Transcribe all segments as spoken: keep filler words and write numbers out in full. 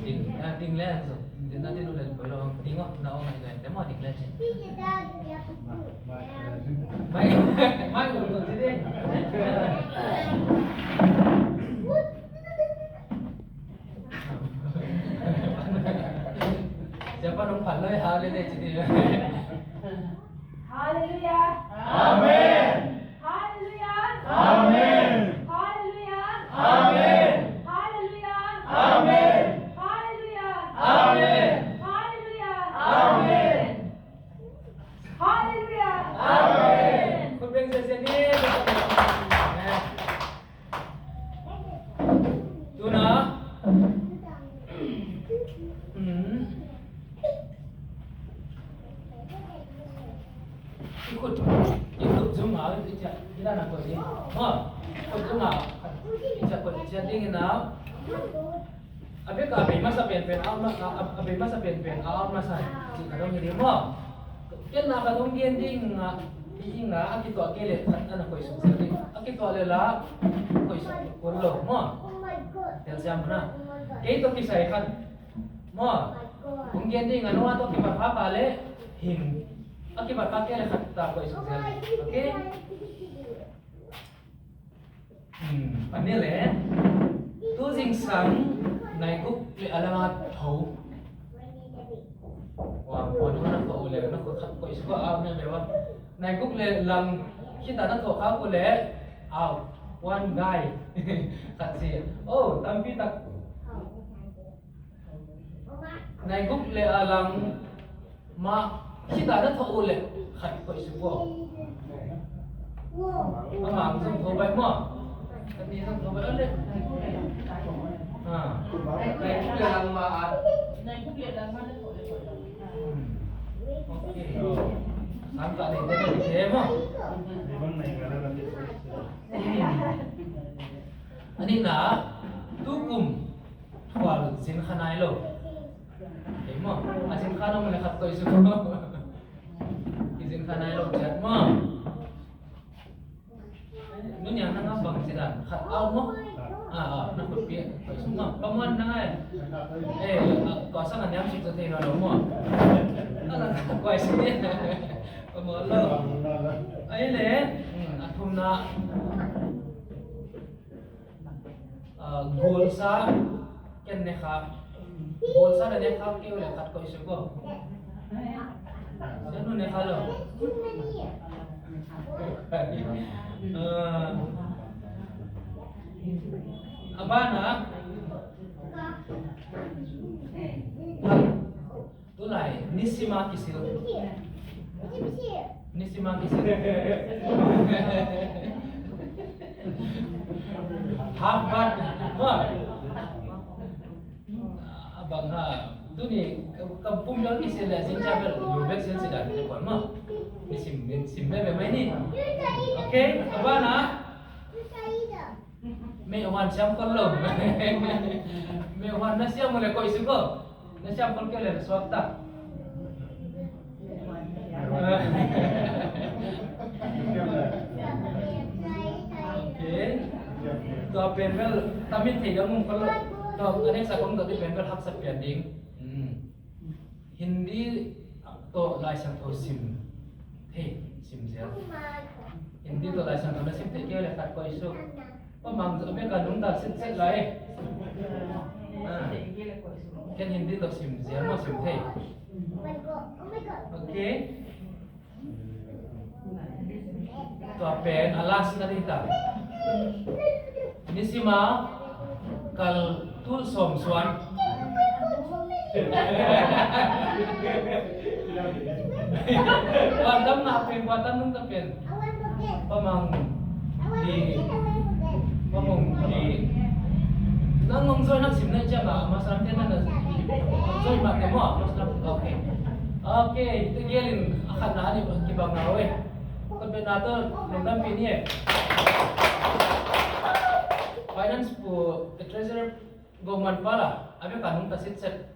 Ding, ah, ding le, so, ding na ding le, koi lo, ding o, na o ngai ngai, te mo ding le. Mai, mai, mai, mai, mai, mai. Siapa nong phan lo, ha, le, le, ci ding. Hallelujah. Amen. Hallelujah. Amen. Hallelujah. Amen. Hallelujah. Amen. Hallelujah. Amen. Hallelujah. Amen. Hallelujah. Amen. Khut beng sese ni. Tuna. Hmm. I khut, i khut zong a, i ciah, i dan a koih ding. Ha, khut zong a, i ciah koih, ciah ding in a. A bek a bei masa penpen, a, a, a bei masa penpen, a, a masa, ci khat dong hi ding maw. Ken na khat dong gen ding a, i ing a, a kituah kei leh khat na koih suk zel ding. A kituah leh la, koih suk kul lo maw. Telsiam na. Kei tawh kisai khat. Maw, kong gen ding a, nua tawh kipat kha ka leh hin. A kipat kha kei leh khat ta koih suk zel. Okay? Hmm, pan ni leh. Tu zingsang nai guk leh a lang a tho. Wa, wa, nua na koih leh, na koih khat koih suk a, a, ne, ne, wa. Nai guk leh lang khit a na tho kha ku leh, a, one guy. Khat si. Oh, tampi tak. Nai guk leh a lang mah khit a na tho uh leh khat koih suk uh. A mang zong tho bai maw. Khat ni zong tho bai uh leh. Ha. Nai guk leh lang mah a. Hmm. Okay. Sam ka ni te ni te maw. A nihna, tu kum khual zin kha nai lo. Ei maw, a zin kha lo mah leh khat koih suk. I zin kha nai lo ciat maw. Nu Niang nang a bang ci dan, khat out maw. Ah, ah, na khut pi koih suk maw. Pa Muan nang ai. Eh, ah, tua sang a niam suk za thei lo maw. Na lang khat koih suk. Pa Muan lo. Ai le, hmm, a thumna. Ah, gulsa ken ne kha. Gulsa na ne kha kei uh leh khat koih suk uh. Sia nu ne kha lo. Ah, a ban a. Tulai, nisim a kisil. Nisim a kisil. Half bat. Maw. A bang ha. Tuni, ka, ka pum bel kisil leh, zing ciang bel, lu bek sil si dan, te kuan maw. Nisim, nisim bek bek mai ni. Okay, a ban a. Meh huan siam khol lo. Meh huan na siam uh leh koih suk uh. Na siam khol kei leh na suak ta. Okay. Tua pen bel tamin thei dang um khol lo. Tua a next a kong tua pen bel haksa pian ding. Hmm. Hindi tawh Lai Siangtho sim thei, sim zel. Hindi tawh Lai Siangtho na sim thei kei leh khat koih suk. Pa Mang Zua bek a nungta setset lai. Ah. Ken Hindi tawh sim zel maw, sim thei. Okay. Tua pen a last na ding ta. Nisim a kal tul sawm suan. Kuantam na pen, kuantam nungta pen. Pa Mang di. Pa Mang di. Nang ngong zoi nak sim na ciang a, masa lam te na na zoi mah te maw, masa lam, okay. Okay, tu gelin a khatna ni kibang na uh e. Kut beng na tawh lungdam pi ni e. Finance pu, treasurer Go man pala, a bek a nungta sitset.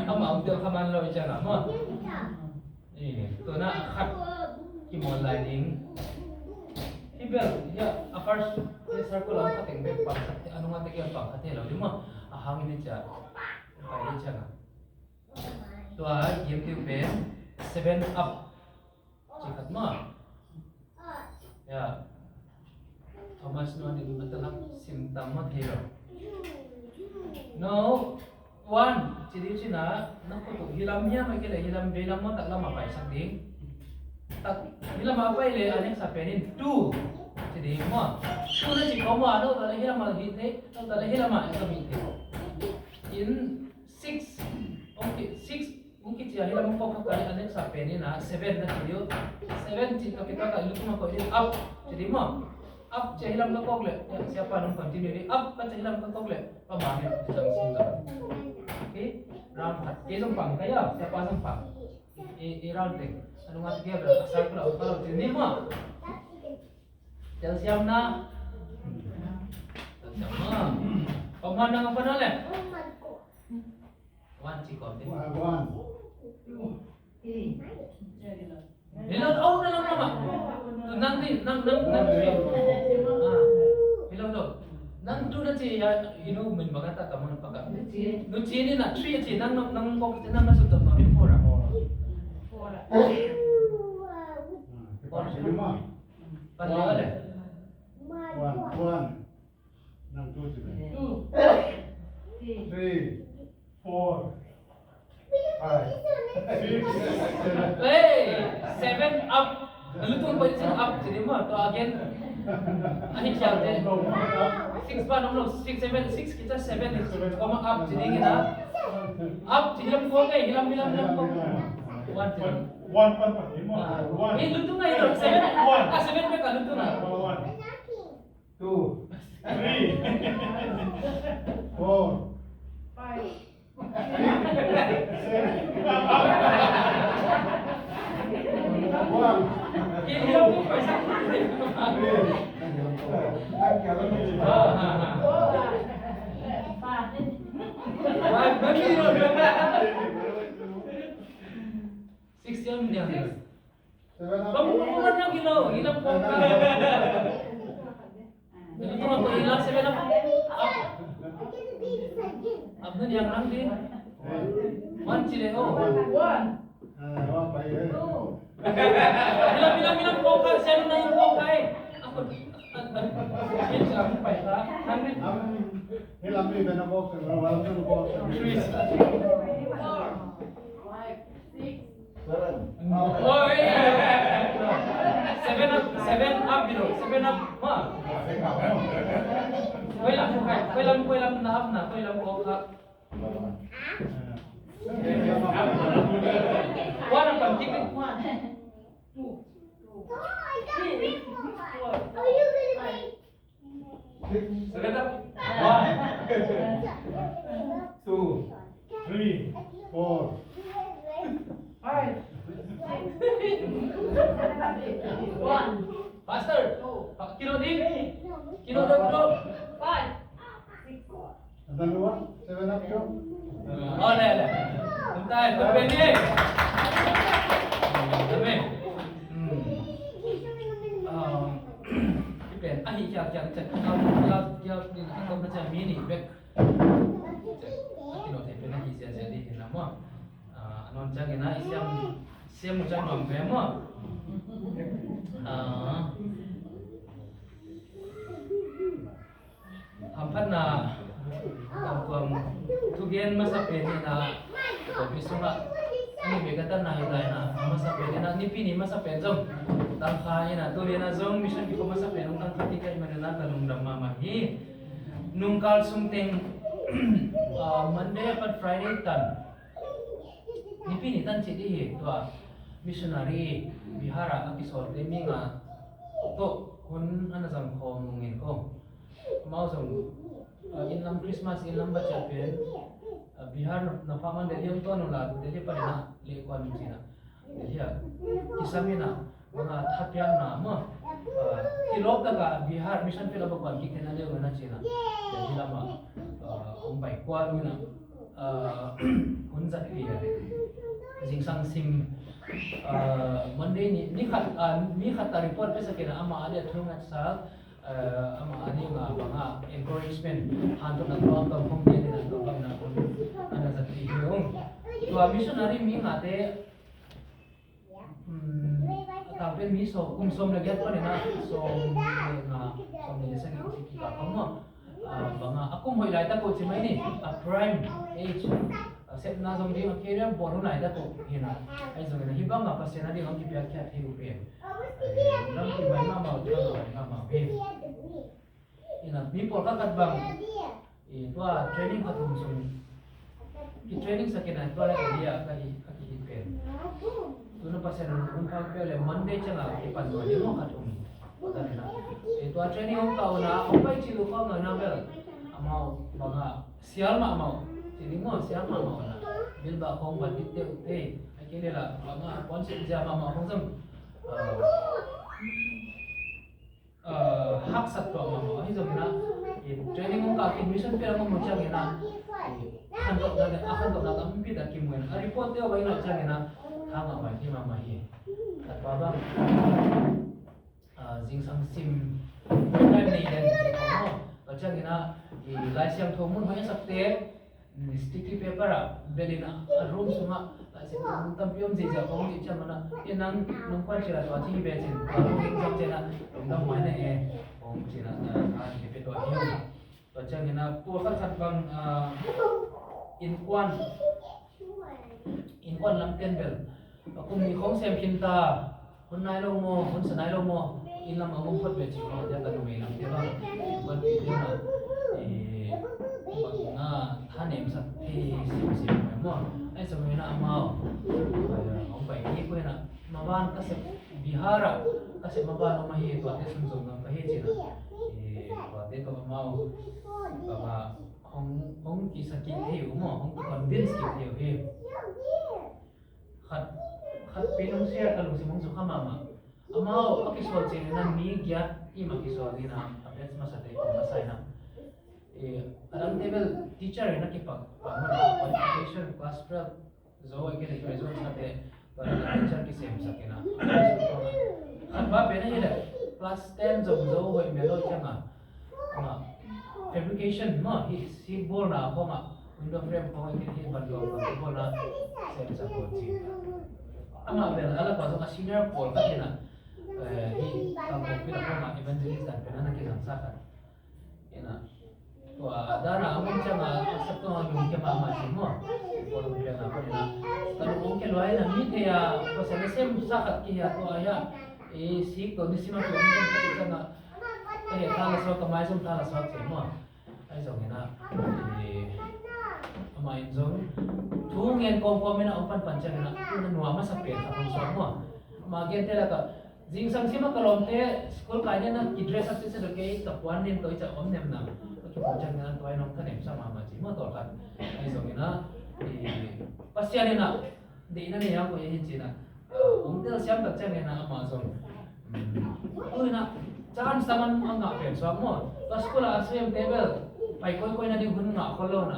Amah hong tel kha man lo i ciang a maw. Tua na khat kimawl lai ding. Hi bel, ya, a first, ya, circle a khat teng bek pang khat, a nung a te kiang pang khat te lo ding maw. A hang in i cia. Pai i cia na. Tua game tiu pen seven up. Ci khat ma. Ya. Thomas nuan in a talak sim tam ma thei lo. No. One, ci ding cina, na khut uh hilam hiam a kile hilam veilam maw taklam a paisak ding. Tak hilam a pai le a next a penin two, ci ding maw. Two na ci ko maw, no tale hilam a hi thei, no tale hilam a ka mi thei. In six, okay, six, mungkin ci a hilam a kok ka a next a penin a seven na ci ding. Seven ci ka kita ka ilu kuma ko in up, ci ding maw. Up ci a hilam ka kok le, ya, siapa nung continue ding. Up ka ci a hilam ka kok le. Pamang ya, jam sung jam. Okay, round khat. Kei zong pang ka ya, siapa zong pang. I, i round teng. Anu ngat kia bela, asal pula, kalau sini mah. Tel siam na. Tel siam na. Paman nang apa na le? One ci kong teng. One. Hello, oh, na lang mama. Tu nang di, nang, nang, nang three. Ah, hello, hello. Nang tu na ci ya, inu min bangata kamu na paka. Nu ci ni na three ci, nang, nang, nang kok ci nang na sutok na four ah. Four ah. Four ah. Pali wale. One, one. Nang tu ci. Two. Three. Four. Five. Six. Hey, seven up. Lutung position up, jadi mah. To again. Ahi siya te. Six pa, no, no. Six, seven, six, kita seven. Koma up, jadi kita. Up, hilam ko kay, hilam, hilam, hilam ko. One, one, one, one. One. Eh, lutung ay, seven. One. Ah, seven pa ka, lutung ay. One. Two. Three. Four. Five. Six. Seven. One. Three. Six yang dia. Seven up. Kamu, kamu kan yang gila, gila kau. Jadi tu aku hilang seven up. Abdul yang nang di. One cile oh. One. Ah, one pai eh. Hilang, hilang, hilang kau kan, saya nang kau kai. Aku, aku, aku, aku pai lah. Nang di. Hilang di mana kau, hilang di mana kau. Three. Four. Five. Six. Seven. Oh, eh, eh, eh, eh. Seven up, seven up, bro. Seven up, ma. Koi lam, koi lam, koi lam na up na, koi lam ko ka. One up, one, kick it. One. Two. Three. Four. Five. Six. Seven up. One. Two. Three. Four. Five. One. Faster. Two. Kino di. Kino di, kino. Five. Six. Another one. Seven up, yo. Oh, le, le. Bentar, bentar. Amin. Hmm. Um, Ipen, ahi kiak kiak cek, kiak kiak kiak ni nak kau macam mini bek. Cek, aki no tepen ahi sia sia di kena mo. Ah, non cang kena isiam, siam macam nom pe mo. Ah. Hamphatna lamtuam thugen masa pen hi na, kopi sungah ni bekatanna hi lai na, masa pen hi na, nipi ni masa pen zong tangkha hi na, tuni na zong mission kiko masa pen zong tangkha ti ka hi mah na, ka lungdam mahmah hi. Nungkal sung teng, ah, Monday apat Friday tan nipi ni tan ci di hi, tua missionary Bihar ah a kisawlte mi nga tawh hun ana zang khawm ung in ko. Amau zong, ah, inn lam Christmas, inn lam budget pen, ah, Bihar na, na pha man Delhi hong tuan ung la, Delhi panin ah leh kuan ung ci na. Delhi ah kisam in ah, manga thapiakna maw. Ah, kilawm tak ah Bihar mission field ah va kuan kik theihna ding uh na ci na. Delhi lam ah, ah, hong pai kuan ung in ah. Ah, hun zat pi ah. Zingsang sim, ah, Monday ni, ni khat, ah, ni khat ta report pia sak in ah, ama a dia thu ngat sa, ah, ama a ding a bang a encouragement, hanthawnna tuamtuam hong pia in ah, Missionary mi ngate, um, a tangpen mi sawm, kum sawm le giat panin a sawm le nga, sawm le sagih ci kikal khong maw. Ah, bang a, a kum hoih laitak uh ci mai ni, a prime age, a sepna zong ding, a career bawl hun laitak uh hi na. Ahi zongin a hih bang a Pasian a ding hong kipiakkhiat hi uh pen, eh, lam ki mai mahmah uh, lam ki mai mahmah uh hi. Ina, mi pawlkhat khat bang, i, tua training khat hong sung, ki training sak ina, tua le ka hi a, ka hi, ka hi pen. Tuna Pasian hong, hong pang pia le Monday ciang a kipan tua ni mo khat hong. Tua ni na. I, tua training hong kau na, hong pai ci lu kau na na bel. Amau bang a sial mahmah uh. Ci ding maw, sial mahmah uh na. Bil ba hong ban dit teuh tei. Ai kei le la, bang a, puan sin sia mahmah hong zong. Ah, ah, haksat tuak mahmah ahi zongin a, i, training hong kak in mission pia hong mu ciangin a, i, khantohna le, a khantohna tampi tak kimu in a, report te a vai na ciangin a, tha mahmah hi, mahmah hi. Khat pa bang, ah, zingsang sim, time nei den ci ko maw. Tua ciangin a, i, Lai Siangtho mun hoih a sakte, sticky paper ah, belin a, a room sungah, a, si, tampi om zihziah kong cih ciang mana, e nang, nang kuan cila tua cih hi be cin, tua room in zak cina, lungdam mai na e, kong cina, a, a, hi pe tua hi. Tua ciangin a, tua khat khat bang, a, innkuan, innkuan lam ten bel, a kum nih khong sem khin ta, hun nai lo maw, hun sa nai lo maw, inn lam a hong phot ve cih maw, tia ka numei lam tia bang, innkuanpihte na, eh, bang na thanemsak thei simsim mai maw. Ahi zongin a amau, eh, hong pai kik uh hi na, maban ka sep Bihar ah, ka sep maban om ahi, tuate sunzom ngam ka hi ci na, eh, tuate tawh amau, bang a hong, hong kisakit thei uh maw, hong ki-convince kik thei uh hi. Khat, khat pi nung sia ka lungsim hong sukha mahmah. Amau a kisual ciangin a mi giat i ma kisual in a, a batch masate kong a sign up. Eh, a dang table teacher in a kipak, pak mana qualification class twelve zo i kene graduate sate, tua in a teacher kisemsak in a. Khat pa pen a hi le, class ten zong zo hoih mel lo ciang a. Ama, fabrication maw, hi, si bawlna khong a, window frame khong a, hi, hi, ban lo, ban lo bawlna, sem sa ko ci. Ama bel, ala pa zong a senior pawl khat hi na, eh, hi, kam ko pi la khong a, evangelist dan pen a na kizang sa khat. Hi na, tua, dan a, a mun ciang a, a sak tua, a lung kia mahmah ci maw. Ko lung kia na, ko hi na. Ka lung kia luai na, mi thei a, ko sa na sem sa khat ki hi a, tua hi a, eh, si ko ni si ma ko, ni si ma ko, Ka heh tha la suak, ka maizum tha la suak thei maw. Ahi zongin ah, eh, amah in zong thu ngen kawmkawm in ah hong panpan ciangin ah, tu na nuam a sa pen khat hong suak maw. Amah gente lakah, zingsang sim a ka lawmte school kai ni a na kidress up sese lo kei, ka puan nem tawh i cah om nem na. Ka kipan ciangin ah tua in hong thanem sa mahmah ci maw tawlkhat. Ahi zongin ah, eh, Pasian in ah deihna nei a koih hi ci-in ah, hong telsiam tak ciangin ah amah zong, um, tu in ah chance taman a ngah pen suak maw. Tua school ah a suem table pai koikoi na ding hun ngah khol lo na.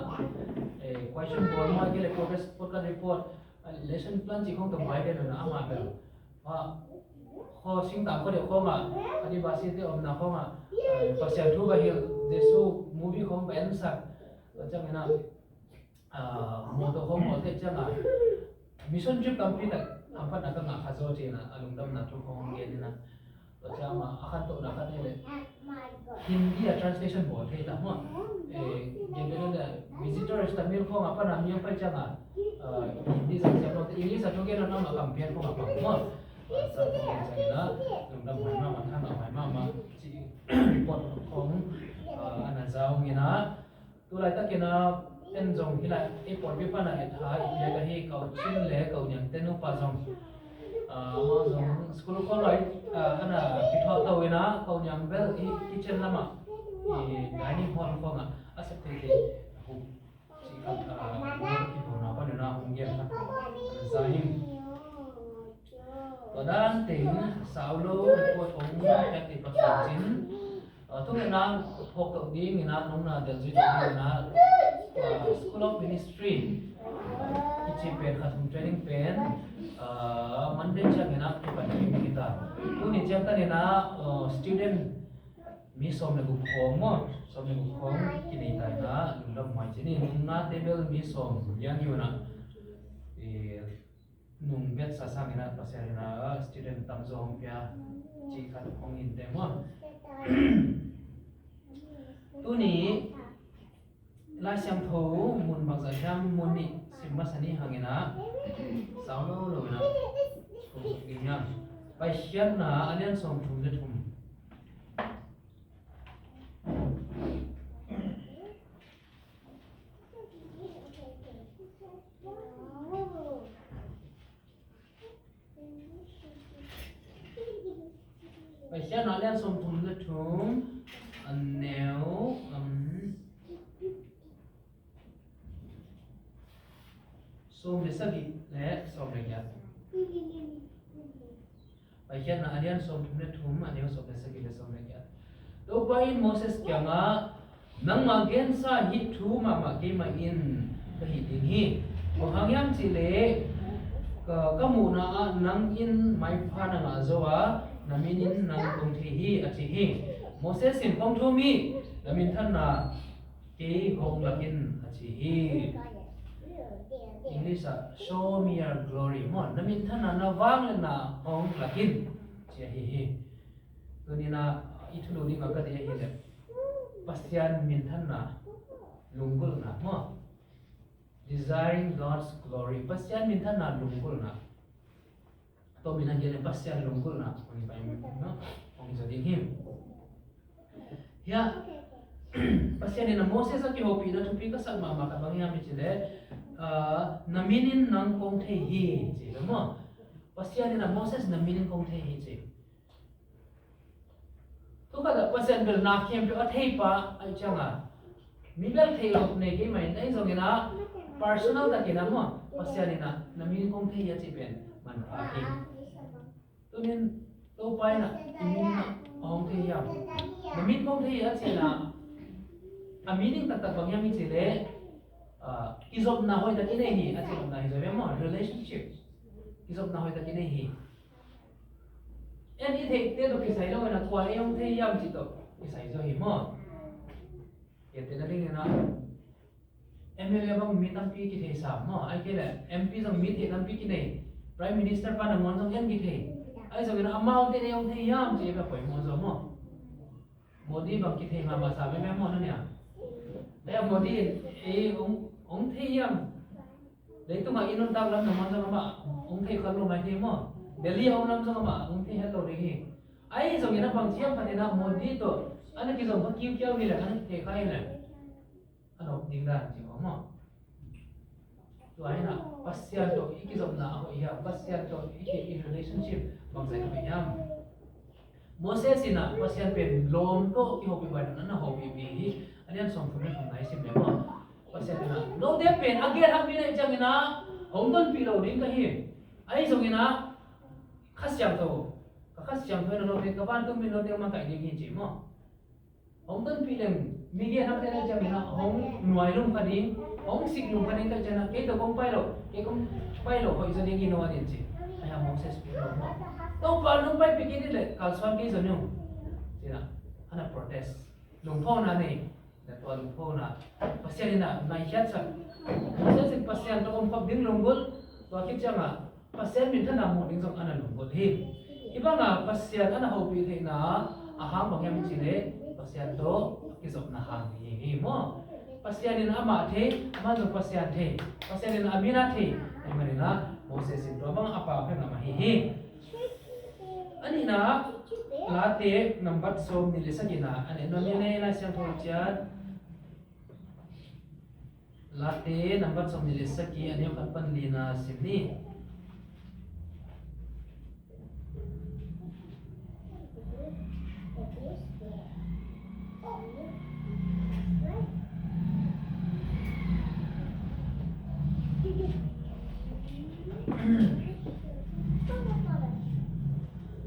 Eh, question bawl maw, kei le progress, podcast report, ah, lesson plan ci khong tong pai den na amah bel. Ah, kho singtang kho deuh khong ah, a di ba si te omna khong ah, eh, Pasian thu ba hilh, Jesu movie khong ba ensak. Tua ciangin ah, ah, mawtaw khong mawl theih ciangin, mission trip tampi tak hamphatna ka ngah kha zaw ci-in ah, a lungdamna thu khong hong gen in ah. Tua ciangin a khantohna khat hi leh, Hindi a translation bawl thei ta maw. Eh, gen pen le visitors Tamil khong a pan a mi hong pai ciangin, ah, Hindi zang siam lo te, English a thu gen lo na mah kam pian khong a pang maw. Sa khong gen ciangin ah, lungdam mai mahmah, thanop mai mahmah ci report khong, ah, a na za ung in ah, tu laitakin ah, en zong hi lai, i pawlpi pan a et ha, i piak ahi, ka u Chin le ka u Niang te nupa zong. Ah, amau zong school khong lai, ah, ana kithuah to in ah, ka u Niang bel i kitchen lamah, i dining hall khong ah, a sep thei thei, hu, ci khat, ah, kipona pan in ah, hong gen khat, za hi. Tua dan teng, sau lo, report hong, piak thei pa cin. Ah, tu ngen a phawk tawh ding in ah, nong na delh zui tawh ding in ah, ah, School of Ministry kici pen khat hong training pen, ah, Monday ciangin ah kipan ding hi ta. Tuni ciang tan in ah, ah, student mi sawm le guk khawng maw, sawm le guk khawng kinei ta in ah, lungdam mai ci ni, nungnate bel mi sawm lian hi un ah. nung bet sa sangin ah Pasian in ah student tamzaw hong pia cih khat hong in teh maw? Tuni Lai Siangtho mun bangzah hiam mun nih sim masa ni hangin ah sau lo lo in ah kong ding hiam? Paikhiatna a lian sawmthum le thum. Paikhiatna a lian sawmthum le thum, a neu, um, sawm le sagih le sawm le giat. Paikhiatna a lian sawmthum le thum, a neu sawm le sagih le sawm le giat. Topa in Moses kiangah, "Nangmah gensa hih thu mahmah keimah in ka hih ding hi. Bang hang hiam cih leh ka, ka muhna ah nang in maipha na ngah zo a, na min in nang kong thei hi," a ci hi. Moses in, "Kong thum hi, na minthanna kei hong lak in," a ci hi. English ah, "Show me your glory," maw, "Na minthanna, na vangliatna hong lak in," ci ahi hi. Tuni-in ah i thulu ding a ka deih ahih leh Pasian minthanna lunggulhna maw? Desiring God's glory. Pasian minthanna lunggulhna. Tua min a gen leh Pasian lunggulhna hong hi pai maw? Hong hi zaw ding hi. Hiah Pasian in ah Moses a kihopihna thupi ka sak mahmah khat bang hiam i cih leh, ah, "Na min in nang kong thei hi," ci hi maw? Pasian in ah Moses, "Na min in kong thei hi," ci. Thu khat ah Pasian bel na khempeuh a theipa ahih ciangin, mi bel theih loh nei kei mah in, ahi zongin ah personal takin ah maw, Pasian in ah, "Na min kong thei hi," a cih pen manpha hi. Tuni-in Topa in ah i min in ah hong thei hiam? "Na min kong thei hi," a cih in ah a meaning taktak bang hiam i cih leh, ah, kizopna hoih tak i nei hi a cih lopna hi zaw ve maw, relationship. Kizopna hoih tak i nei hi. En i theihte tawh kisai lo in ah kua ei hong thei hiam cih tawh kisai zaw hi maw? Hiate nadingin ah M L A bang mi tampi kithei sam maw? Ahih kei leh M P zong mi theih tampi kinei. Prime Minister pa nangawn zong en kithei. Ahi zongin ah amaute in ei hong thei hiam cih ei bek poimawh zaw maw? Modi bang kithei mahmah sa veve maw na nia? Ei a Modi in ei hong, hong thei hiam? Leitungah i nuntak lam nangawn zong amah hong thei kha lo mai thei maw? Delhi a om lam zong amah hong thei het lo ding hi. Ahi zongin ah bang thiam khat in ah Modi tawh a na kizom kha kiukiau hi leh, a na kithei kha hi leh, a nop ding dan ci maw? Tua hi in ah Pasian tawh i kizopna a hoih hiam? Pasian tawh i ki, i relationship bangzah i hoih hiam? Moses in ah Pasian pen lawm tawh kihopih bai lo in ah hopihpih hi. A lian sawmthum le thumna i sim leh maw, Pasian in ah, "Note pen a gel hak mi na hih ciangin ah hong tonpih lo ding ka hi. Ahi zongin ah Kha Siangtho, ka Kha Siangtho in ah note, ka vantung mi in note hong makaih ding hi," ci maw? Hong tonpih leng, mi gen hakte na hih ciangin ah hong nuai lum kha ding, hong sik lum kha ding ka hih ciangin ah, "Kei tawh kong pai lo, kei kong pai lo, hoih zaw ding hi," no a din ci. Ahi a Moses pi lo maw? "Topa, nong paipih kei ni leh kalsuan kei zaw ni ung," ci-in ah a na protest. Lungphona nei, na tua lungphona. Pasian in ah ngaihkhiatsak. Moses in Pasian tawh omkhop ding lunggulh, tua khit ciangah Pasian minthanna muh ding zong a na lunggulh hi. Hih banga Pasian a na hopih theihna a hang bang hiam cih leh Pasian tawh a kizopna hang hi, hi maw? Pasian in amah thei, amah zong Pasian thei. Pasian in a min a thei. Ahih manin ah Moses in tua bang a pau hen amah hi hi. A nihna, Late nambat sawm nih le sagihna, a neh nuam hi leh Lai Siangtho ciat. Late nambat sawm nih le sagih, a neu khat pan lina sim ni.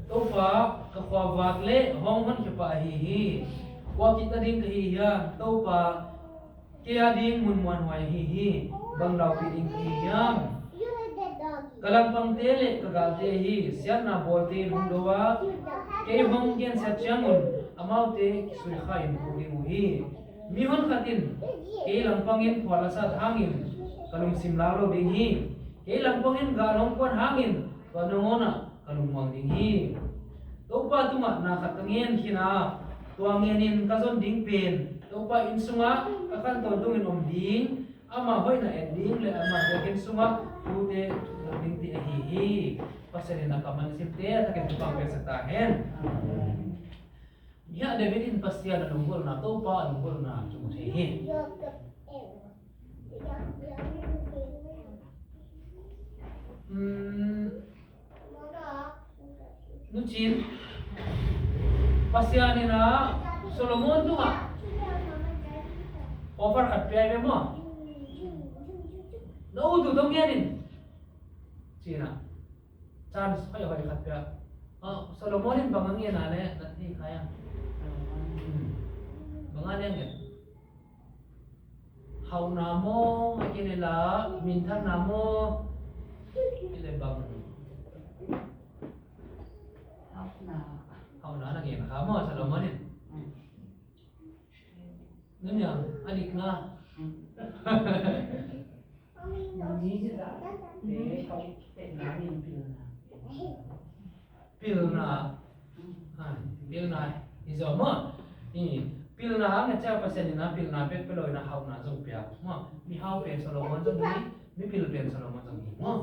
Topa, ka khuavak leh hong honkhia pa ahi hi. Kua kit nading ka hi hiam? Topa, kei ading mun muanhuai ahi hi. Bang daupih ding ka hi hiam? Ka langpangte leh ka galte hi. Siatna bawlte in hong do a, kei hong gensiat ciangun amaute kisuikha in puk ding uh hi. Mihon khat in kei langpangin phual a sat hangin ka lungsim lau lo ding hi. Kei lam pangin gal hong kuan hangin tua nangawnah ka lungmuang ding hi. Topa tungah na khat ka ngen khin a, tua ngenin ka zon ding pen Topa inn sungah ka khan tawntungin om ding, ama hoihna en ding le ama biakinn sungah thute zon ding ti ahi hi. Pasian in a kammal simte a thakin thupha peksak ta hen. Hiah David in Pasian a lunggulhna, Topa a lunggulhna kimu thei hi. Nucin Pasian in a Solomon tungah offer khat pia ve maw? Na utu tong ngenin cina chance hoihhoih khat pia. Solomon in bang a ngen a le na thei khai a? Bang a ngen? Hauhna maw, a kile la minthanna maw, kile bang? Hauhna. Hauhna na ngen kha maw Solomon in? Nuniang a dik nga. Pilna. Pilna hi zaw maw? Pilna a ngat cia Pasian in a pilna bek pia lo in a hauhna zong pia maw? Mi hau pen Solomon zong hi, mi pil pen Solomon zong hi maw?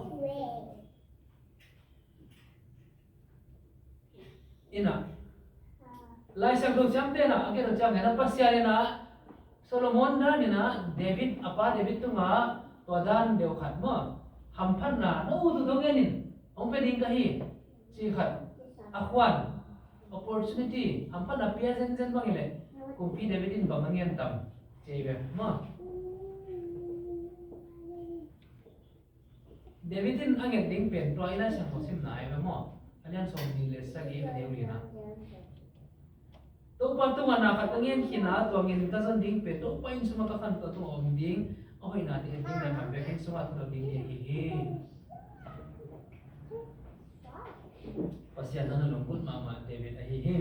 Ina Lai Siangtho ciamtehna a gen ciang ina Pasian ina Solomon dan ina David a pa David tunga tua dan deuh khat maw? Hamphatna na utu dong enin hong pia ding ka hi ci khat a khuan opportunity hamphatna pia zenzen bang ile kumpi David in bang a ngen tam ci ve maw? David in a nget ding pen tua i Lai Siangtho simna ai ve maw? A lian sawm nih le sagih a neu lina. Topa tungah na khat ka ngen khin a, tua ngen ka zon ding pen Topa inn sungah ka khan tua tungah om ding, a hoihna te en ding le man biakinn sungah thudot ding ding hi hi. Pasian na na lunggut mahmah David ahi hi.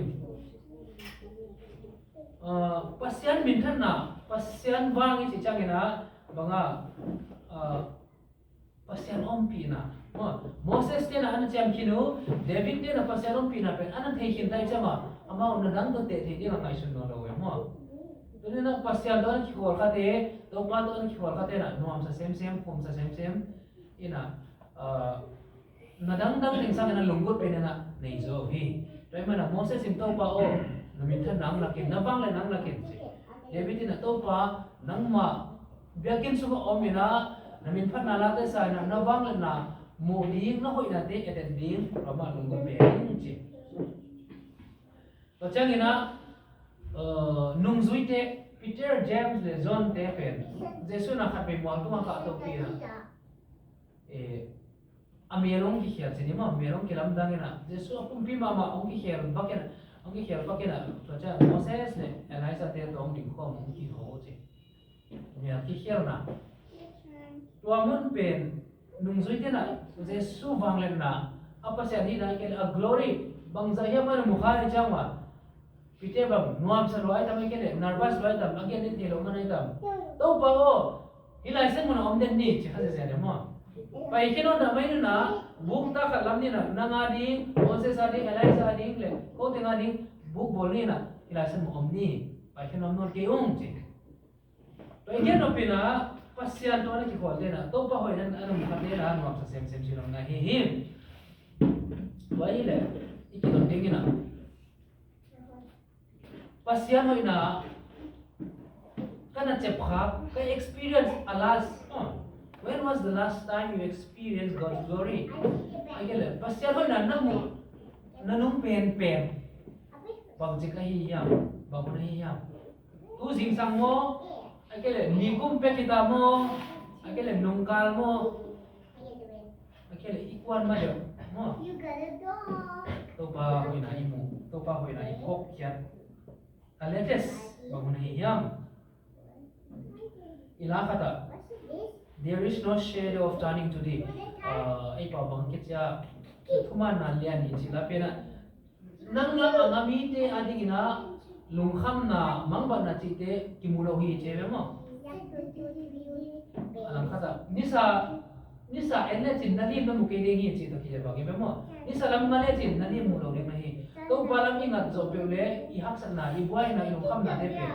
Pasian minthanna, Pasian vang i ci ciangin a banga Pasian ompihna. Moses tena ana ciam khin uh, David tena Pasian ompihna pen ana thei khin tai ciama amau na dang tawh teh thei ding a ngaihsun nawn lo uh maw? Tuni na Pasian tawh ana kikhual khate, Topa tawh ana kikhual khate na nuamsa semsem, khumsa semsem ina na dangdang ding sangin a lunggut pen ina nei zo hi. Tua i mana Moses in Topa aw, na minthan nang lakin, na vang le nang lakin ci. David in a Topa nangmah biakinn sungah om ina na min phatna late sa ina na vangliatna muh ding na hoihnate etet ding ramah lungdam pe ding ci. Tua ciangin a nungzuite Peter, James le John te pen Jesu na khat vei mual tungah kah topi ina a mel hong kikhel ci ni maw, mel hong kilamdang ina Jesu a pumpi mahmah hong kikhel bak ina, hong kikhel bak ina tua ciang Moses le Elijah te tawng dingkhawm hong kiho ci. Mel kikhialna. Tua mun pen nungzui tena Jesu vangliatna a Pasian hihna a kele a glory bangzah hiam a na mukha hi ciangma Peter bang nuamsa lua ai tam a kele nervous lua ai tam a gen in thei lo man ai tam. Topa aw, hi laisen mun a om den ni ci kha zezia ne maw? Pai khe nawn dah mai nuna bukta khat lam nina nang a ding, Moses a ding, Elijah a ding le ko teng a ding buk bawl nina hi laisen mun om ni. Pai khe nawn nawn kei ung ci. Tua i gen nopina Pasian tawh na kikhual tena Topa hoih nan a nung khat tena nuamsa semsem si lam na hi hi. Tua i le i kidon dingina Pasian hoihna ka na cep kha ka experience a last. When was the last time you experienced God's glory? Ai kele Pasian hoihna na mu na nung pen pen bang cik ahi hiam? Bang hun ahi hiam? Tu zingsang maw? A kele nikum pek hita maw? A kele nungkal maw? A kele ikuan ma deuh maw? Topa hoihna i mu, Topa hoihna i phawk khiat a latest bang hun ahi hiam? I la khatah there is no shadow of turning today. Ei pau bang kicia thumanna lian i ci la pena nang lam a nga mite a dingina lungkhamna mangbatna cihte kimu lo hi ci ve maw? A lam khatah nisa Nisa en lecin na lim na mu kei ding hi cih tawh kizia bang hi ve maw? Nisa lam nga lecin na lim mu lo ding na hi. Topa lam i ngat zawh peuh le i haksatna, i buaina, i lungkhamnate pen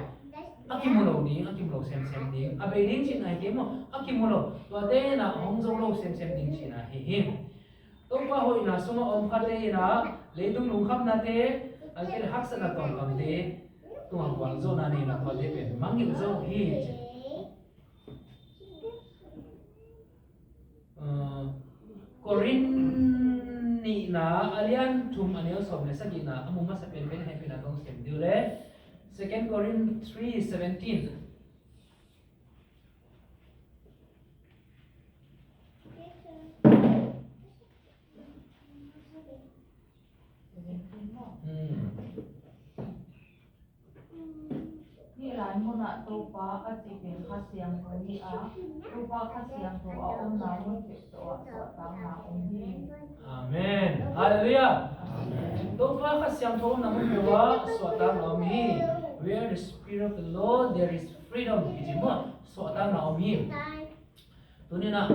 a kimu lo ding, a kimu lo semsem ding. A bei ding cihna hi kei maw? A kimu lo. Tuate inah hong zo lo semsem ding cihna hi hi. Topa hoihna sungah om khate inah leitung lungkhamnate, a kei le haksatna tawngkangte tungah gualzawhna neihna tuate pen mangngilh zo hi ci. Korin nihna a lian thum a neu sawm le sagihna a mu masa penpen hehpihna kong sem dih uh le, Second Korin three seventeen. Hih lai munah Topa a cih pen Kha Siangtho hi a, Topa Kha Siangtho a omna mun peuh tawh ah suahtakna om hi. Amen. Halleluiah. Topa Kha Siangtho omna mun peuh ah suahtakna om hi. Where the Spirit of the Lord, there is freedom. Kici maw, suahtakna om hi. Tuninah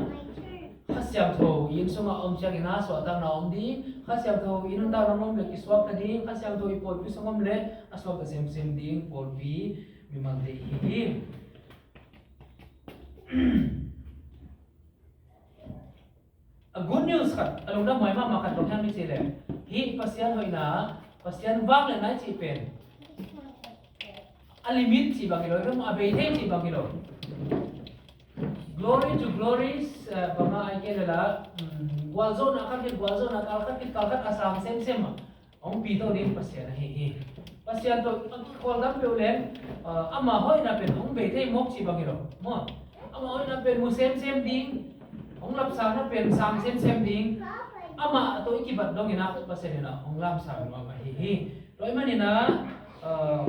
Kha Siangtho inn sungah om cianginah suahtakna om ding. Kha Siangtho inn nuntakna om le kisuakta ding. Kha Siangtho i pawlpi sung om le a suakta semsem ding pawlpi mimalte i hi ding. A good news khat, a lungdam huai mahmah khat bang hiam i cih leh, hih Pasian hoihna, Pasian vangliatna i cih pen a limit cih bang hi lo, a bei thei cih bang hi lo. Glory to glory, eh, bangah ai kei le la, mm, gualzawhna khat khit gualzawhna, kal khat khit kal khat a sang semsem a hong pito ding Pasian ahi hi. Pasian tawh a kikhawl tam peuh leng, ah, ama hoihna pen hong bei thei mawk cih bang hi lo maw? Ama hoihna pen mu semsem ding, hong lapsangna pen sang semsem ding. Ama tawh i kibat dongin ah Pasian in ah hong lamsang nuam ahi hi. Tua ahih manin ah, ah,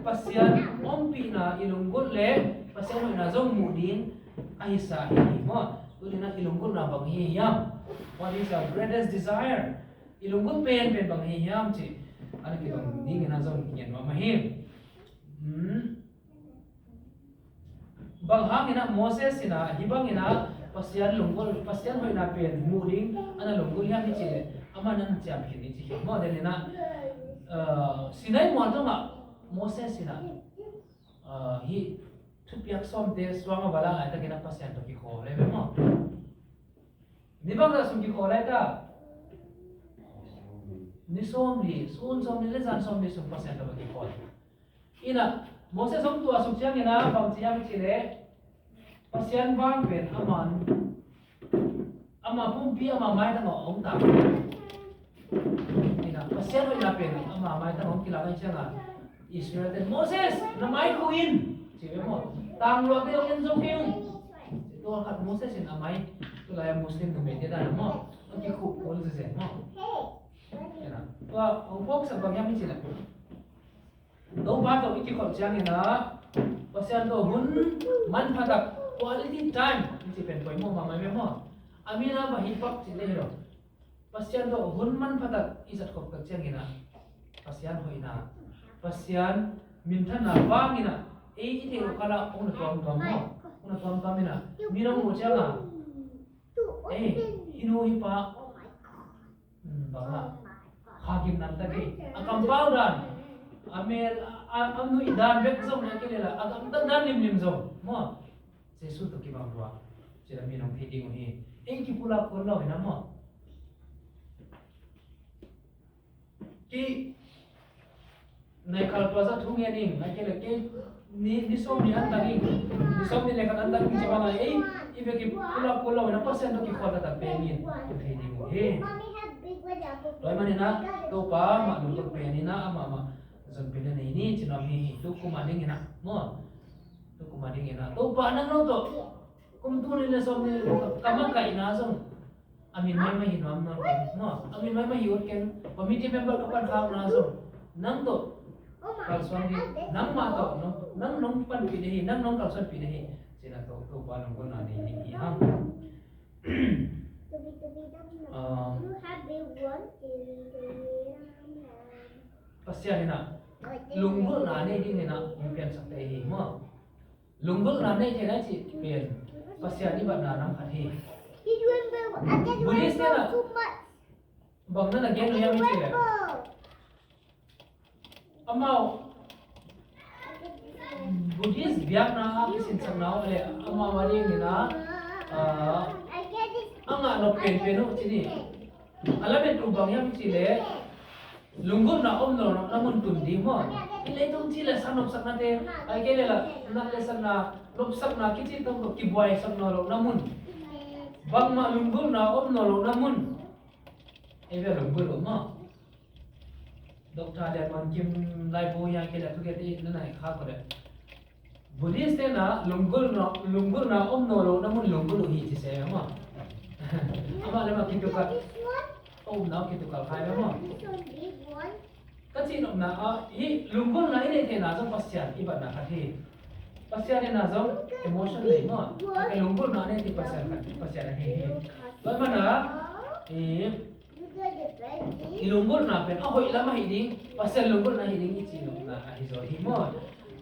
Pasian ompihna i lunggulh le Pasian hoihna zong muh ding ahi sa hi hi maw? Tuninah i lunggulhna bang hi hiam? What is our greatest desire? I lunggulh penpen bang hi hiam cih a na kidong dingin ah zong ngen nuam ahi. Hmm. Bang hanginah Moses inah hih banginah Pasian lunggulh, Pasian hoihna pen muh ding a na lunggulh hiam i cih leh amah na ciam khin i cih khin maw? Deninah, uh, Sinai mual tungah Moses inah, uh, hih thupiak sawmte suang a va la laitakinah Pasian tawh kikhawl le ve maw? Ni bangzah sung kikhawl lai ta? Ni sawmli, sun sawmli le zan sawmli sung Pasian tawh kikhawl. Inah Moses hong tuah suk ciangin ah bang ci hiam i cih leh Pasian vang pen aman, ama pumpi, ama maitang ah hong tang. Inah Pasian hoihna pen ama maitang ah hong kilak ahih ciangin Israel ten, "Moses, na mai khuh in," ci ve maw? "Tangluahte hong en zo kei un." Tua khat Moses in a mai, tulai a Muslim numeite dan a maw, a kikhuh kul zezen maw? Tua hong phawksak bang hiam i cih leh Topa tawh i kikholh ciangin ah Pasian tawh hun manphatak, quality time i cih pen poimawh mahmah ve maw? A min a va hi pak cih le hi lo. Pasian tawh hun manphatak i zat khop tak ciangin ah Pasian hoihna, Pasian minthanna vangin ah ei i theih loh khalah hong na tuamtuam maw? Hong na tuamtuam in ah mi nong muh ciangin ah, "Ei, hih nu hih pa, hmm, bang ah kha gim nam ta kei, a kampau dan, a mel, a, a nuih dan bek zong na kei le la, a gamtat dan limlim zong maw, Jesu tawh kibang lua," ci-in ah mi nong thei ding uh hi. Ei kipulak kul lo hi na maw? Kei nai khal tua zah thu ngen ing, a kei le kei ni, ni sawm ni an tang ing, ni sawm ni le khat an tang ing ci bang a, ei, i vek i pulak kul lo in ah Pasian tawh kikholh taktak pen in thei ding uh hi. Tua ahih manin ah Topa mah lungdam pen in ah amah mah zon pen in ah nei ni ci nuam hi. Tu kum a ding in ah maw, tu kum a ding in ah Topa nang lo tawh kum tul nih le sawm nih le ka makaihna zong a min maimai hi nuam nuam keng maw? A min maimai hi ut keng. Committee member ka pankhakna zong nang tawh kalsuan ding, nangmah tawh nong, nang nong panpih ding hi, nang nong kalsuanpih ding hi. Ci-in ah Topa lunggulhna nei ding hi hang. Um, Pasian in ah lunggulhna nei ding in ah hong piansakte hi maw? Lunggulhna nei theihna cih pen Pasian i batna nam khat hi. Buddhist te na bang na na gen uh hiam i cih leh, amau Buddhist biakna a kisinsakna uh le amau a ding in a, ah, a ngah nop penpen uh ci ni. A lamet uh bang hiam cih leh, lunggulhna om nawn lohna mun tun ding maw? Hih leitung ci le sa nopsaknate, ai kei le lah, nat le sakna, nopsakna kici tawh kibuaisak nawn lohna mun, bangmah lunggulhna om nawn lohna mun. Ei ve lunggulh uh maw? Doctor Lian Muan Kim laibu hiang kei le thugen i na nai kha ko le. Buddhist te na lunggulhna, lunggulhna om nawn lohna mun lunggulh uh hi ci se maw? Amah le amah kitukal, a upna uh kitukal khai ve maw? Ka cihnopna ah hih lunggulhna i neih theihna zong Pasian i batna khat hi. Pasian in a zong emotion nei maw? Ka lunggulhna a neih theih Pasian khat, Pasian ahi hi. Tua ahih manin a, i i lunggulhna pen a hoih lam ahi ding, Pasian lunggulhna ahi ding i cihnopna ahi zaw hi maw?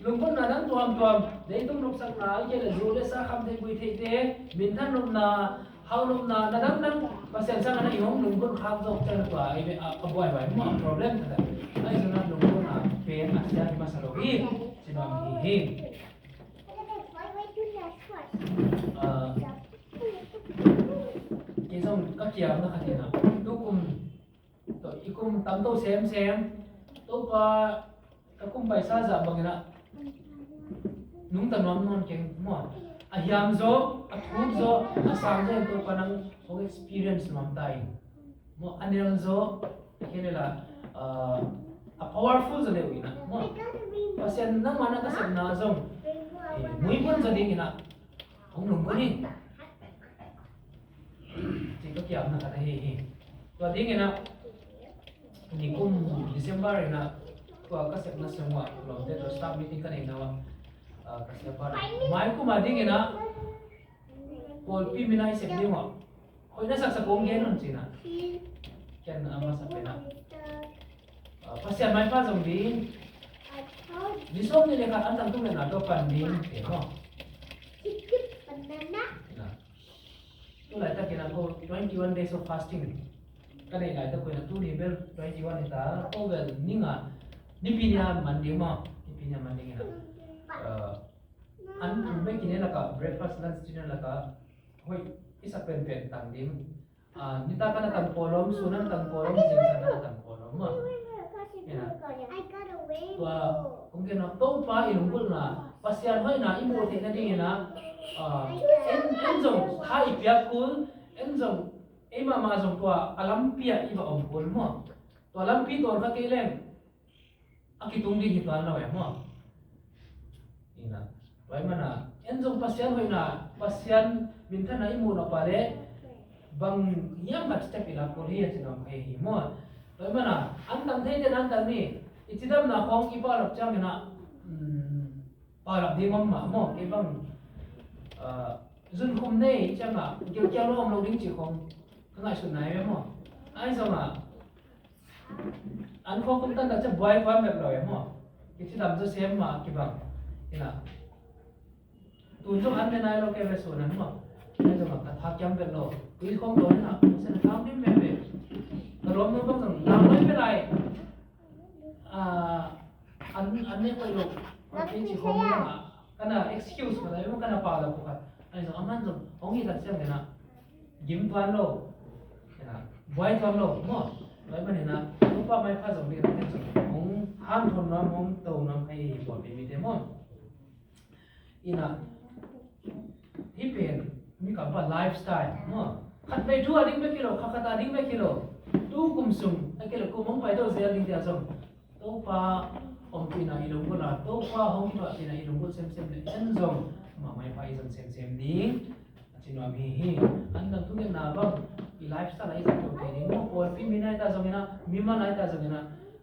Lunggulhna dang tuamtuam, leitung nopsakna, i kei le zu le sa kham theih, gui theihte, minthan nopna, hau nopna, na dangdang Pasian sangin a i hong lunggulh khak zawk ciang tua a, a buaihuai maw, a problem khat a. Ahi zongin a lunggulhna pen a sia hi masa lo hi, ci nuam hi hi. Ah, kei zong ka kiamna khat hi na, tukum tawh i kum tamto semsem, Topa ka kum paisa zah bangin a nungta nuam nawn keng maw? A hiam zaw, a thuk zaw, a sang zaw in Topa nang hong experience nuam ta in maw? A nel zaw, kei le lah, ah, a powerful zaw le uh in a maw? Pasian nangmah na ka sepna zong, eh, muibun zaw ding in a hong lunggulh in. Ci ka kiamna khat ahi hi. Tua dingin a, nikum December in a, tua ka sepna sung uh a, lawmte tawh staff meeting ka neihna uh a, ah, ka siapa na. Mai kum a dingin a, pawlpi mina i sep ding uh a, hoih na saksak kong gen un ci na. Ken a masa pen a, ah, Pasian maipha zong ding. Ni sawm ni le khat an tang tung le na tua pan ding te maw? Na. Tu laitakin a ko twenty one days of fasting ka neih laitak uh in a, tuni bel twenty one hi ta, ko bel ning a, Nipi ni a man ding maw? Nipi ni a man ding in a, ah, an thum bek kine laka, breakfast, lunch, dinner laka hoih i sak penpen tang ding. Ah, nitak a na tang pawlom, sun a na tang pawlom, zingsang a na tang pawlom maw? Ina. Tua kong gen a, Topa i lunggulhna, Pasian hoihna i muh theih nadingin a, ah, en, en zong kha i piak kul, en zong ei mahmah zong tua a lampi ah i va om kul maw? Tua lampi tawn kha kei leng a kitung ding hi tuan lo e maw? Ina. Tua ahih manin a, en zong Pasian hoihna, Pasian minthanna i muh nop a leh bang hiam khat step i lak kul hi a ci nuam ka hi hi maw? Tua ahih manin a, an tang thei ten an tang ni, i cidamna khawng i palap ciangin a, um, palap ding om mah maw? Kei bang, ah, zunkhum nei ciangin a, kialkial lo om lo ding cih khawng ka ngaihsutna hi ve maw? Ahi zongin a, an khua kum tan tak ciang buai tuan bek lo e maw? Kici lam zaw sem mah kibang. Ina. Tun zong an ne nai lo kei ve sun an maw? Ahi zongin a ka tha kiam bek lo. Tui khawng dawn ina, kong sen a tha dim veve. Ka lawmnu bang zong lau nai pe lai. Ah, an, an ne koih lo. Kei ci khawng ina. Kana excuse ka lai maw, kana pau lo ko khat. Ahi zong a man zong hong hi tak ciang ina. Gim tuan lo, buai tuan lo maw? Tua ahih manin a, Topa maipha zong ding a, hong hanthawn nuam, hong to nuam hi hi pawlpi mite maw? Ina, hih pen mi kampa lifestyle maw? Khatvei thu a ding bek hi lo, khat khat a ding bek hi lo. Tu kum sung a kei le kum hong pai to zel ding tia zong Topa ompihna i lunggulh a, Topa hong kithuahpihna i lunggulh semsem le en zong amah maipha i zon semsem ding a ci nuam hi hi. An tang thungetna bang i lifestyle a i zat to kei ding maw? Pawlpi mi nai ta zongin a, mi ma nai ta zongin a,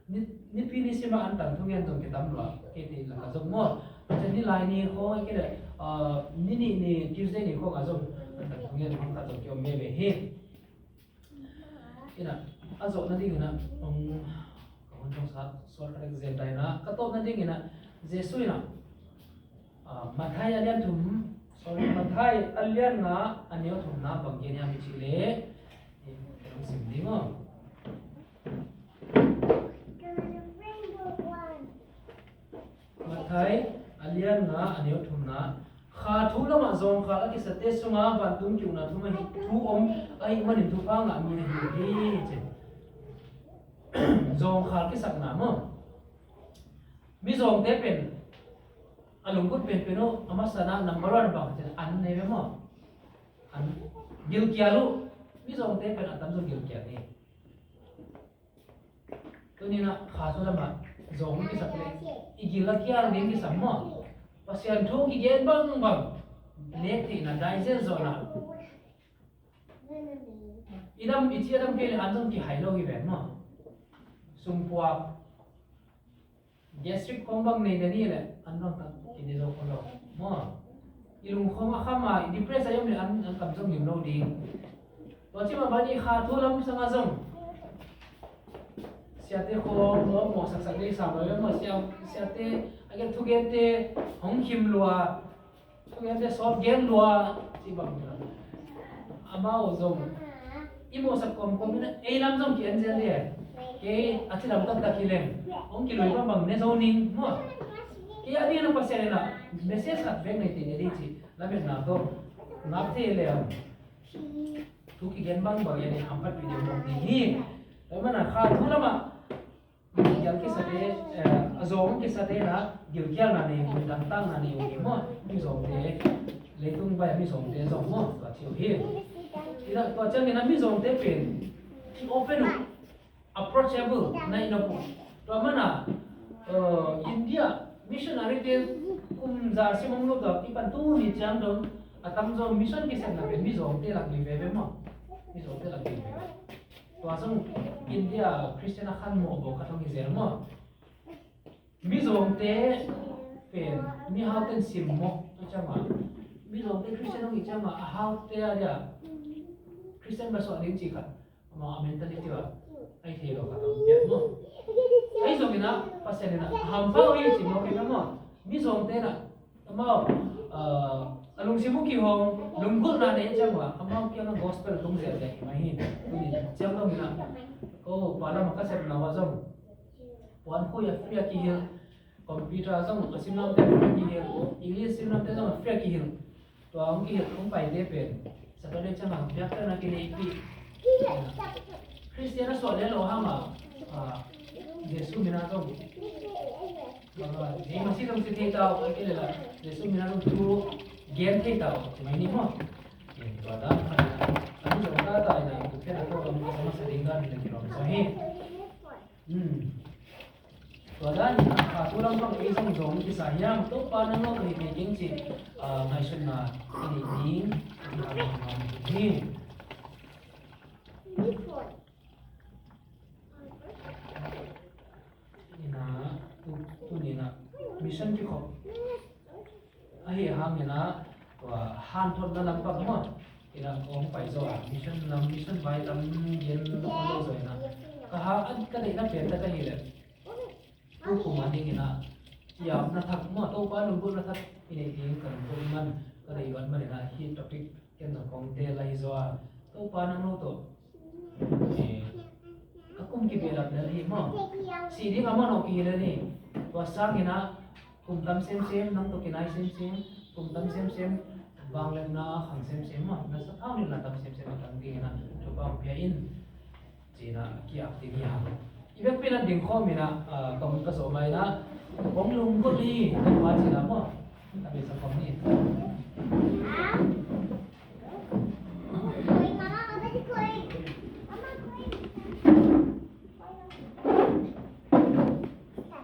ni, nipi ni sima an tang thungen zong kitam lua kei ti laka zong maw? Tua ni lai ni khawng a kei le, ah, ni nih ni Tuesday ni khawng a zong an tang thungen khawng khat zong kiom veve hi. Ina, a zawh nadingin a, um, ka hun thong sa, sual khat ek zen ta ina, ka tawp nadingin a, Jesu ina, ah, Matthai a lian thum, Matthai a lian nga a neu thumna bang gen hiam i cih leh, eh, ka dong sim ding aw. Matthai a lian nga a neu thumna, kha thu lamah zawngkhal a kisate sungah vantung ki-ukna thu mah hi, thu om ahih manin thupha ngah mi na hi uh hi, ci. Zawngkhal kisakna maw? Mizawngte pen a lungkut penpen uh a masana number one bang ci-in an nei ve maw? An gilkial uh. Mizawngte pen a tamzaw gilkial hi. Tuni-in ah kha thu lamah zawng kisak leh i gil a kial ding kisam maw? Pasian thu kigen bangbang nek theihna dai zel zawhna. I dam, i ci a dam kei leh an zong kihai lo hi ven maw? Sungpuak, gastric khawng bang nei na ni leh an bang tak kine zo kho lo maw? I lungkhawng a kham a, i depress a i om leh an, an kam zong lim lo ding. Tua ci mah bangin i kha thu lam sangah zong siate khawng maw, mawhsaksak ding sam lo maw? Sia, siate a gen thugente hong khim lua, thugente sawt gen lua, ci bang hi lo. Amau zong i mawhsak kawmkawm in ei lam zong ki-en zel ding. Kei a ci lam taktak hi leng hong kilui bangbang ne zo ning maw? Kei a ding na Pasian in ah message khat bek nei thei ne ding ci lametna tawh ngak thei leng thu kigen bangbang in hamphatpih ding mawk ding hi. Tua manin ah kha thu lamah gilkial kisate, eh, a zawng kisate in ah gilkialna nei uh, dangtakna nei uh hi maw? Mizawngte, leitung vai-a mizawngte zong maw, tua ci uh hi. Ina tua ciangin ah mizawngte pen ki-open uh, approachable na hi nop uh. Tua manin ah, eh, India missionary-te kum za sim hong lut a kipan tuni ciang dong a tamzaw mission kisepna pen mizawngte lak hi veve maw? Mizawngte lak hi veve. Tua zong India Christian a khan mawh bawk khat hong hi zel maw? Mizawngte pen mihaute in simmawh a ciangah, mizawngte Christian hong hi ciangah a haute a dia Christian va suah ding cih khat amau a mentality ah a hi thei lo khat hong piak maw? Ahi zongin ah Pasian in ah a hampha uh hi ci mawk hi maw? Mizawngte in ah amau, ah, a lungsim uh kihong, lunggulhna nei ciangah amau kiangah gospel tung ziahziah hi mai hi. Tuni ciang dongin ah ko pa lamah ka sepna uh ah zong puan khui ah free ah kihilh, computer ah zong a simnamte free ah kihilh, English simnamte zong a free ah kihilh. Tua hong kihilh hong paite pen Saturday ciangah biakpiakna kineihpih. Christian a suah lel lo hangah, ah, Jesu min ah zong Bang a, Jesu Masiah zong si thei ta uh, a kei leh la Jesu min a zong thu gen thei ta uh, ci mai ni maw? Tua dan khat in a, a mi zong ta ta in a, tua pen a tua zong a masa ding dan in a kilawm zaw hi. Hmm. Tua dan in a, a thu lam bang ei zong zong kisa hiam, Topa nang lo ka hi kei keng ci, ah, ngaihsutna i neih ding, i neih ding hi. Ina, tu, tuni ina mission kikhop ahih hangin a, tua hanthotna lam pang maw, ina kong pai zaw a, mission lam, mission vai lam gen lo zaw ina, ka ha, ka deihna pen tak ahih leh tukum a dingin a, i apna thak maw, Topa lunggulhna thak i neih ding ka lunggulh man, ka deih luat man ina, hih topic ken zong kong teel ahi zaw a, Topa nang lo tawh, eh, ka kum kibehlap lel hi maw? Sih ding a man aw kihi lel hi. Tua sangin a kum tam semsem, nang tawh kinai semsem, kum tam semsem, vangliatna a khang semsem maw? Na sathau nilhna tam semsem a tang dingin a thupha hong pia in. Ci-in a kiap ding hi hang. I vekpi in a ding khawm in a, ah, kong ka zawh ma in a, kong lunggulh hi, Topa ci-in a maw? A beisa khawm ni,